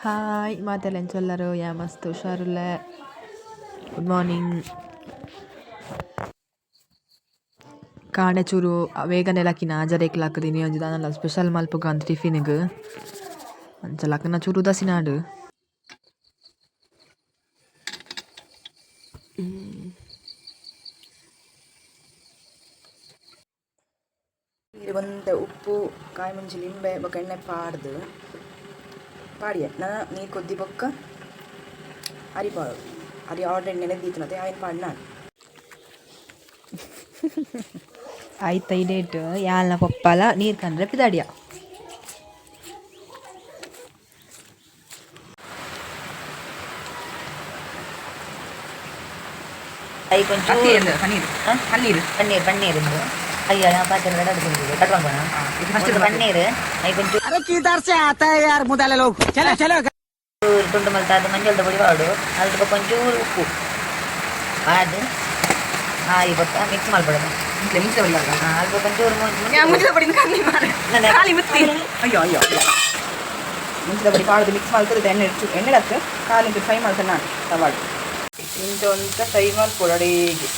Hi ಮಾತೆಲ್ಲ ಎಂಚೊಲ್ಲರು ಯಾ ಮಸ್ತ್ ಹುಷಾರುಲ್ಲೆ. Good morning. ಕಾಂಡೆ ಚೂರು ಬೇಗನೆ ಲಕ್ಕಿನ ಆಜರೇಕ್ ಲಕ್ಕುದಿನಿ ಒಂಜಿ ದಾನಲ ಸ್ಪೆಷಲ್ ಮಲ್ಪುಗ ಅಂದ್ ಟಿಫಿನ್ಗ್ ಅಂಚ ಲಕ್ಕುನ ಚೂರು ಉದಾಸಿನಾಡು. ನೀರು ಒಂತೆ ಉಪ್ಪು ಕಾಯಿ ಮುಂಚಿ ಲಿಂಬೆ ಬೊಕ ಎಣ್ಣೆ ಪಾಡ್ದು ಪಾಡಿಯೆ. ನನ ನೀರು ಕೊದ್ದಿ ಬೊಕ್ಕ ಅರಿ ಪಾಡೋಡು. ಅರಿ ಆಲ್ರೆಡಿ ನೆನೆ ದೀತನತೆ ಆಯ್ನ್ ಪಾಡ್ನಾನ್. ಆಯ್ತ ಇಡೇಟ್ ಯಾಲ್ನ ಪಪ್ಪಲ ನೀರು ಕಂದ್ರೆ ಪಿದಾಡಿಯ. ಐಕೊಂಚೂರು. ಪನ್ನೀರ್ ಪನ್ನೀರ್. ಪನ್ನೀರ್ ಪನ್ನೀರ್ ಉಂದು. ಅಯ್ಯೋ, ನಾ ಪಾತ್ರೆ ಕಟ್ ಮಾಡ್ಬೋಣ. ಫಸ್ಟ್ ಪನ್ನೀರ್ ಐಕೊಂಚೂರು ತುಂಡು ಮಲ್ತಾದ ಮಂಜಲ್ದ ಪೊಡಿ ಪಾಡು. ಅಲ್ಪ ಬೊಕ್ಕ ಒಂಚೂರು ಉಪ್ಪು ಪಾಡ್ದು ಆಯಿ ಬೊಕ್ಕ ಮಿಕ್ಸ್ ಮಲ್ಪೊಡು. ಮುಂಚಿನ ಪೊಡಿ ಪಾಡ್ದ. ಅಲ್ಪ ಒಂಚೂರು ಮುಂಚಿನ ಪೊಡಿ ಕಮ್ಮಿ ಮಾರೆ. ಖಾಲಿ ಮುತ್ತಿ. ಅಯ್ಯೋ ಅಯ್ಯೋ, ಮುಂಚಿನ ಪೊಡಿ ಪಾಡ್ದು ಮಿಕ್ಸ್ ಮಲ್ತದೆ. ಎಣ್ಣೆ ಎಣ್ಣೆ ಹತ್ತು ಖಾಲಿ ಫ್ರೈ ಮಾಡ್ತೇನೆ ನಾನು ತವಾಡು. ಇಂಚ ಒಂತ ಫ್ರೈ ಮಲ್ಪೊಡು ಅಡೇಗೆ.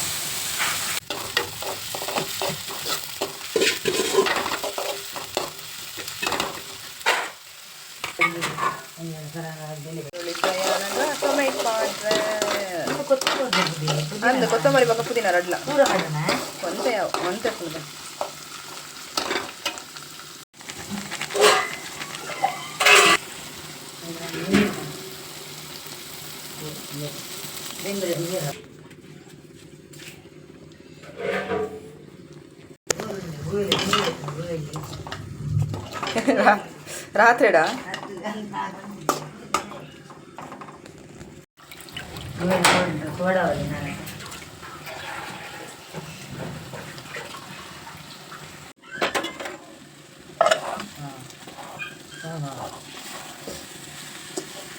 ಟೊಮೆಟೊ ಪಾಡ್ರೆ ಅಂದ್ ಕೊತ್ತಂಬರಿ ಬೊಕ್ಕ ಪುದೀನ ರಡ್ಲ. ಪೂರ ಪಾಡೋಣ. ಒಂತೆ ಯಾವ ಒಂತೆ ಪುದೀನ. ರಾತ್ರಿಡಾ? ಸೋಡಾವಲ್ಲಿ ನಾನು.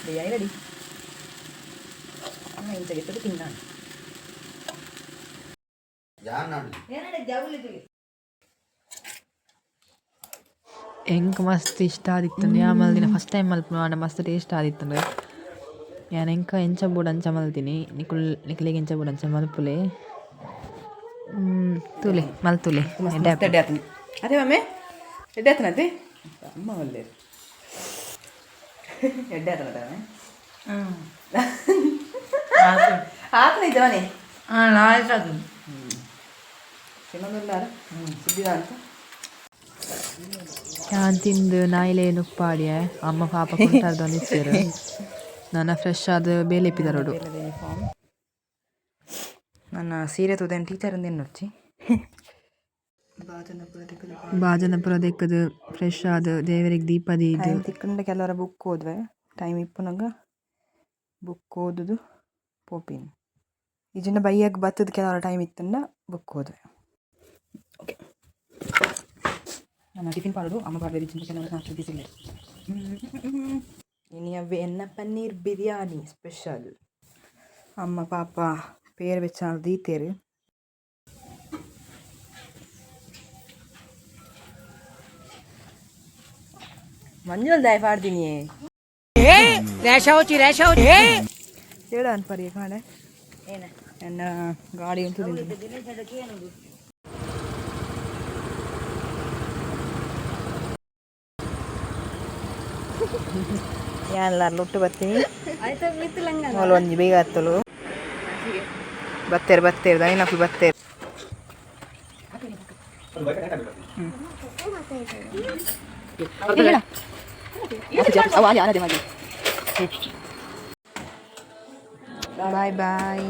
ಬಿರಿಯಾನಿ ರೆಡಿ. ಇಂಚ ತಿನ್ನಾನು. ಎಂಕ್ ಮಸ್ತ್ ಇಷ್ಟ ಆದಿತ್ತುಂಡು. ಯಾ ಮಲ್ದಿನ ಫಸ್ಟ್ ಟೈಮ್ ಮಲ್ಪುನ ಆಂಡ ಮಸ್ತ್ ಟೇಸ್ಟ್ ಆದಿತ್ತುಂಡು. ಯಾನ್ ಎಂಕ ಎಂಚ ಬೋಡು ಅಂಚ ಮಲ್ದಿನಿ. ನಿಕುಲ್ ನಿಕ್ಲೆಗ್ ಎಂಚ ಬೋಡು ಅಂಚ ಮಲ್ಪುಲೆ. ತೂಲೆ ಮಲ್ತುಲೆ. ಮಸ್ತ್ ಎಡ್ಡೆ ಆತನ ಅದೇ ಮಮ್ಮೆ, ಎಡ್ಡೆ ಆತನ ಅದೇ. ಅಮ್ಮ ಒಲ್ಲೇರು ಎಡ್ಡೆ ಆತನ ಅದೇ. ಆತನ ಇದ್ದವನೇ. ಹಾಂ. ತಿನ್ನೋದಿಲ್ಲ ಸುದ್ದಿದ ಅಂತ. ಯಾನ್ ತಿಂದು ನಾಯಿಲೆ ನುಪ್ಪಾಡಿಯೆ. ಅಮ್ಮ ಪಾಪ ಕುಂಟಾರ್ದೊಂದಿತ್ತೆರ್. ನನ ಫ್ರೆಶ್ ಆದ್ ಬೇಲೆ ಪಿದರೋಡು. ಯೂನಿಫಾರ್ಮ್ ನನ್ನ ಸೀರೆ ತೂದೇನು ಟೀಚರ್ ಅಂದೇನು. ಬಾಜನ ಪೂರ ದೆಕ್ಕುದು ಫ್ರೆಶ್ ಆದ್ ದೇವೆರೆಗ್ ದೀಪ ದೀದ್. ಟೈಮ್ ತಿಕ್ಕಂಡ ಕೆಲವರ ಬುಕ್ ಓದುವೆ. ಟೈಮ್ ಇಪ್ಪುನಗ ಬುಕ್ ಓದುದು ಪೋಪಿನ್. ಇಜಿಂಡ ಬಯ್ಯಗ್ ಬತ್ತದ ಕೆಲವರ ಟೈಮ್ ಇತ್ತಂಡ ಬುಕ್ ಓದುವೆ. ಓಕೆ, ನನ್ನ ಟಿಫಿನ್ ಪಾಡೋದು. ಅಮ್ಮ ಪಾಡೋದು. ಇಜಿಂಡ ಕೆಲವರ ನಾಚು ಬಿಸಿಲ್ಲ. ಇನಿ ಅವ್ವೆ ಎನ್ನ ಪನ್ನೀರ್ ಬಿರಿಯಾನಿ ಸ್ಪೆಷಲ್. ಅಮ್ಮ ಪಾಪ ಪೇರು ಬೆಚ್ಚ ದೀತೇರು. ಮಂಜುಲ್ ದಾಯ ಪಾಡ್ದಿನಿ. ಹೇಳ ಅನ್ಪರಿ ಕಾಣೆ. ಎನ್ನ ಗಾಡಿ ಉಂಟು. ಯಾನ್ಲಾರ್ ಲುಟ್ಟು ಬರ್ತೀನಿ. ಮೂಲು ಒಂಜಿ ಬೇಗ ಹತ್ತಲು ಬತ್ತೇರು ಬತ್ತೇರು ದೈನಕ್ಲು ಬತ್ತೇರು. Boy boy.